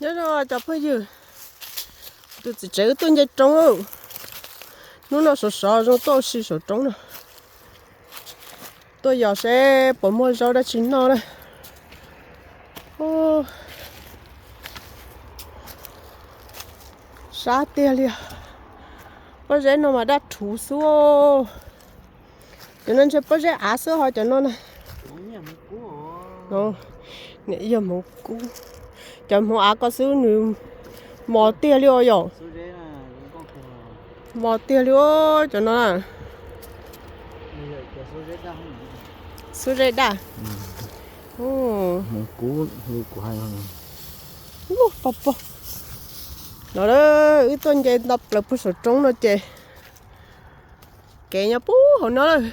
Nyob zoo cov phooj ywg, tus txiv tsev wb tuaj nce roob. Hnub no sov sov zoo tuaj ua si saum roob no. Tuaj yos seb puas muaj zaub dab tsi noj na. Sab tiag li. Pob zeb no mas daj rhuv xwb. Cov no ntshe pob zeb av xwb ho cov no na. Niam yog hmoov kub. Cov hmoov av ko xwb nws mos tiag li os yom. Mos tiag li os cov no na. Xub zeb daj. Pog pog. No wb tuaj nce nto plaws puag saum roob no ces kev nyob puag hauv no lawm.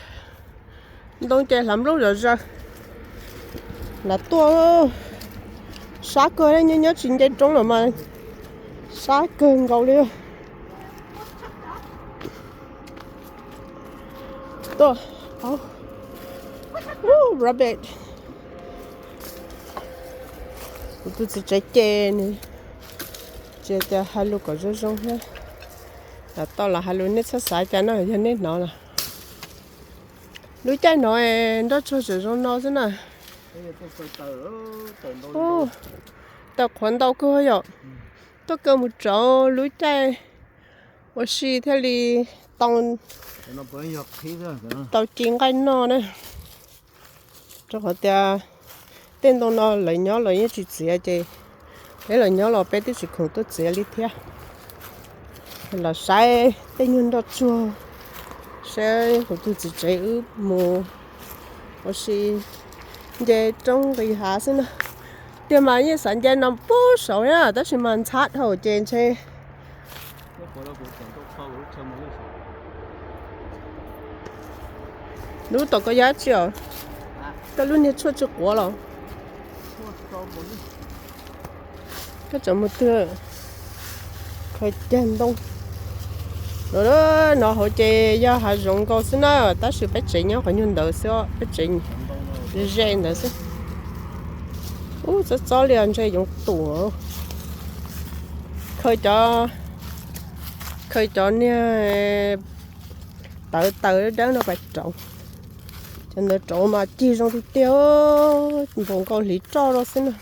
Ntoo ces hlav nplooj zom zaws. Lam tuaj sab kawg, nyob nyob tsis nce roob los mas sab kawg nkaus li. Tuaj, rabbit. Kuv tus txiv tsev ces nws tsis tias hais lus kom zoo zoo thiab. Lam tau los hais lus nej txhob xav cas no yog nej hnov los. Lub caij no nroj tsuag tseem zoo no xwb na. Tawm qhuav ntau kawg yom. Tuaj kaw mus rau lub caij ua si thiaj li tau, tau ci nqaij noj na. Rau qhov tias tej ntoo no lawv nyob los yeej tsis txiav ces peb los nyob los peb twb tsis khoom tuaj txiav li thiab. Los saib tej nyuag nroj tsuag, saib kuv tus txiv tsev wb mus ua si nce roob nqis hav xwb na. Tiag mas yeej xav nce no puag saud na tab sis mas ntxhab dhau ces ntshe Lub tom ko yog dab tsi os? Koj lub niag tshuaj tsis quav los? Koj tseem mus twg? Khaws cag ntoo. No hauv ces yog hav zoov nkaus xwb na, tab sis peb tsev nyob qhov nyuag ntawd xwb, peb tsev ze ntawd xwb. Ub, txob txob li ntshe yoov tuam. Khaws cov, khaws cov niag tawv tawv dawb no pais rauv. Cov ntawd rauv mas cig zoo tiag tiag, npaum nkaus hliv roj rau xwb na.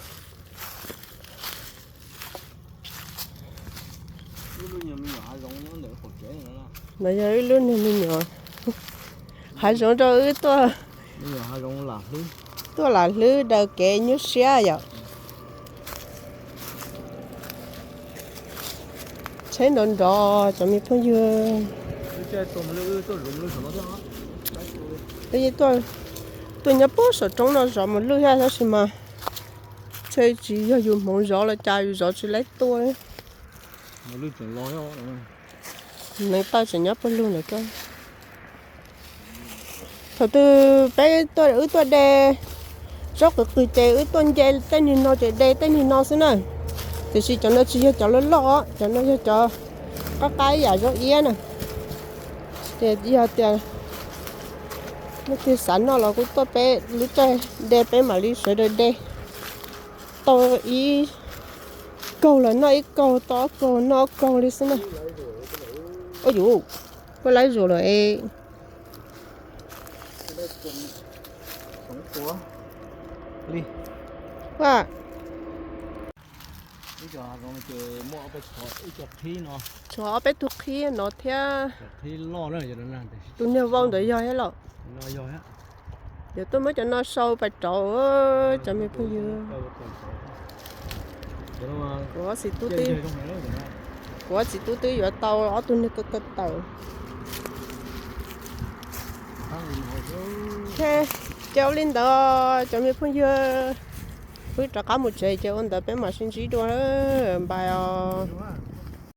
No yog ib lub niag me nyuam hav zoov rau wb tuaj, tuaj lam hlwb daws kev nyuaj siab yom. Tsheb nrov nrov cov me phooj ywg. Tuaj nyob puag saum roob no zov mus lwj thiab tab sis mas ntshe tsis yog yus hmoov zov los cas yus zov tsis laib tuaj. Neev taw tseem nyob puag lug ntawd. Thaum twg peb tuaj, wb tuaj de zaub qws qws ces wb tuaj nce tej niag no ces de tej niag no xwb na. Tiam sis cov no tsis yog cov loj loj, cov no yog cov qab qab ib yam zaub iab na. Ces yog tias leej twg xav noj los kuj tuaj peb lub caij de peb mam li sawv daws de. Tau ib kaug los noj ib kaug, tau ob kaug noj ob kaug li xwb na. Ua yuv, koj laib zus lawm es. Tshuav ob peb tug qhib no thiab. Tus niag vau ntawd yog thiab los? Yuav tuaj muab cov no sau pais rauv, cov me phooj ywg. Kuv ob txiv tub twb, kuv ob txiv tub twb yuav tau ob tug niag ko ko taws. Ces ua li ntawd cov me phooj ywg, wb rov qab mus tsev ces ua ntawd peb mam sib ntsib dua, bye os.